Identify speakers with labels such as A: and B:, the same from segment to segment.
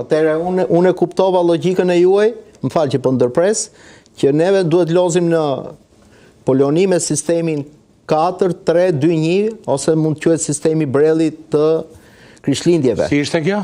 A: Atëherë unë unë e kuptova logjikën e juaj, më fal që po ndërpres, që neve duhet lozim në Poloni me sistemin 4 3 2 1 ose mund të quhet sistemi Brellit të Krishtlindjeve.
B: Si ishte kjo?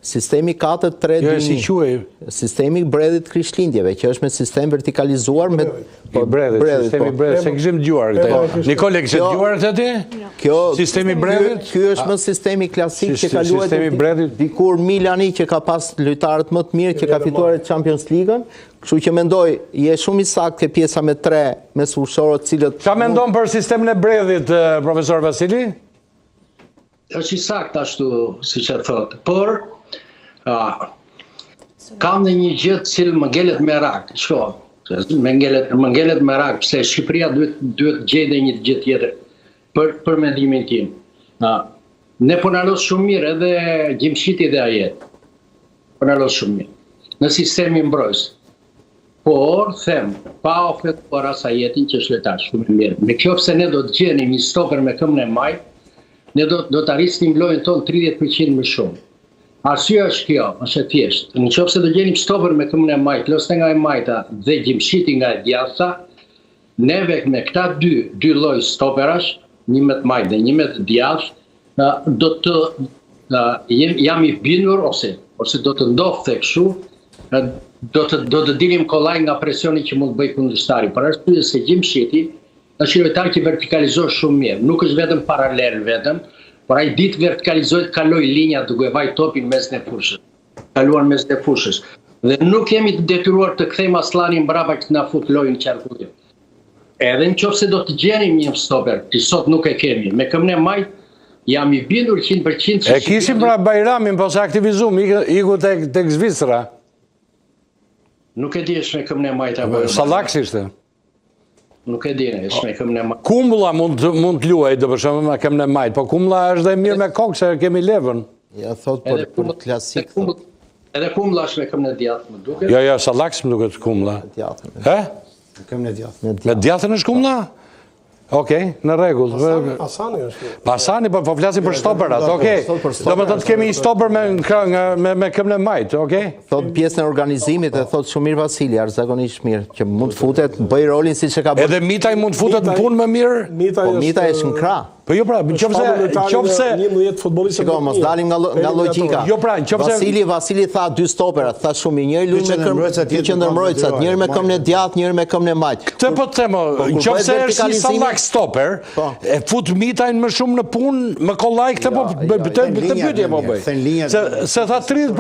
A: Sistemi 4 3 2 1.
B: Jo, si quhej?
A: Sistemi i Bredhit të Krishtlindjeve, që është me sistem vertikalizuar me
B: po Bredhit, sistemi i Bredhit, s'e kishim dëgjuar këtë. Po, Nikole, e kishe dëgjuar këtë ti?
A: Kjo
B: sistemi i Bredhit?
A: Ky është më sistemi klasik që ka luajtur
B: sistemi i Bredhit
A: dikur Milani që ka pas lojtarët më të mirë që ka fituar Champions League-ën, kështu që mendoj je shumë i saktë ke pjesa me tre mesfushorët të
B: cilët Çfarë mendon për sistemin e Bredhit, profesor Vasili?
C: Është i saktë ashtu siç e thotë, por a, kam dhe një gjë të cilë më ngelet merak, shko, më ngelet, më ngelet merak, pse Shqipëria duhet, duhet të gjejë dhe një gjë tjetër për, për mendimin tim. A, ne po na los shumë mirë edhe Gjimshiti dhe Ajeti. Po na los shumë mirë. Në sistemin mbrojtës. Por, them, pa ofenduar as Ajetin që është lojtar shumë i mirë. Në qoftë se ne do të gjenim një stoper me këmbën e majtë, ne do do ta rrisnim lojën tonë 30% më shumë. Arsyeja është kjo, është e thjeshtë. Në qoftë se do gjenim stoper me këmbën e majtë, loste nga e majta dhe Gjimshiti nga e djathta, neve me këta dy dy lloj stoperash, një me të majtë dhe një me të djathtë, do të jam i bindur ose ose do të ndodhte kështu, do të do të dilim kollaj nga presioni që mund të bëjë kundërshtari, për arsye se Gjimshiti është një lojtar që vertikalizon shumë mirë, nuk është vetëm paralel vetëm, por ai di të vertikalizojë të kalojë linjat duke vajt topin mes në fushës. Kaluar mes të fushës. Dhe nuk jemi të detyruar të kthejmë Asllanin mbrapa që të na fut lojën në qarkullim. Edhe në qoftë se do të gjenim një stoper, që sot nuk e kemi, me këmbën e majtë, jam i bindur 100%
B: se... E kishim pra Bajramin, po s'e aktivizum, iku tek, tek Zvicra.
C: Nuk e di është me këmbën e majtë apo
B: jo. Sallaks ishte.
C: Nuk e di, është me këmbën e
B: majtë. Kumbulla mund të, mund të luajë, do për shembull me këmbën e majtë, po Kumbulla është dhe mirë me kokë, se kemi Levën.
A: Ja, thot për, për klasik.
C: Edhe, edhe Kumbulla është me këmbën e djathtë, më
B: duket. Jo, jo, Sallaks më duket Kumbulla.
A: Djathtë.
B: He?
D: Me këmbën e djathtë.
B: Me djathtën është Kumbulla? Okej, në rregull.
D: Asani është.
B: Po Asani, po po flasim për stoperat, okej. Do të thotë kemi një stoper me me me këmbën e majtë, okej?
A: Thot pjesën e organizimit e thot shumë mirë Vasili, jashtëzakonisht mirë, që mund të futet, bëj rolin siç e ka
B: bërë. Edhe Mitaj mund të futet në punë më
A: mirë? Po Mitaj është në krah.
B: Po jo pra, nëse
D: nëse 11 futbollistë.
A: Shiko, mos dalim nga nga logjika.
B: Jo pra, nëse
A: Vasili Vasili tha dy stopera, tha shumë mirë, njëri luan me këmbë, dy qendërmbrojtësat, njëri me këmbën e djathtë, njëri me këmbën e
B: majtë. Këtë po të them, po, nëse është një sallak stoper, po. e fut Mitajn më shumë në punë, më kollaj këtë po këtë pyetje po bëj. Se se tha 30%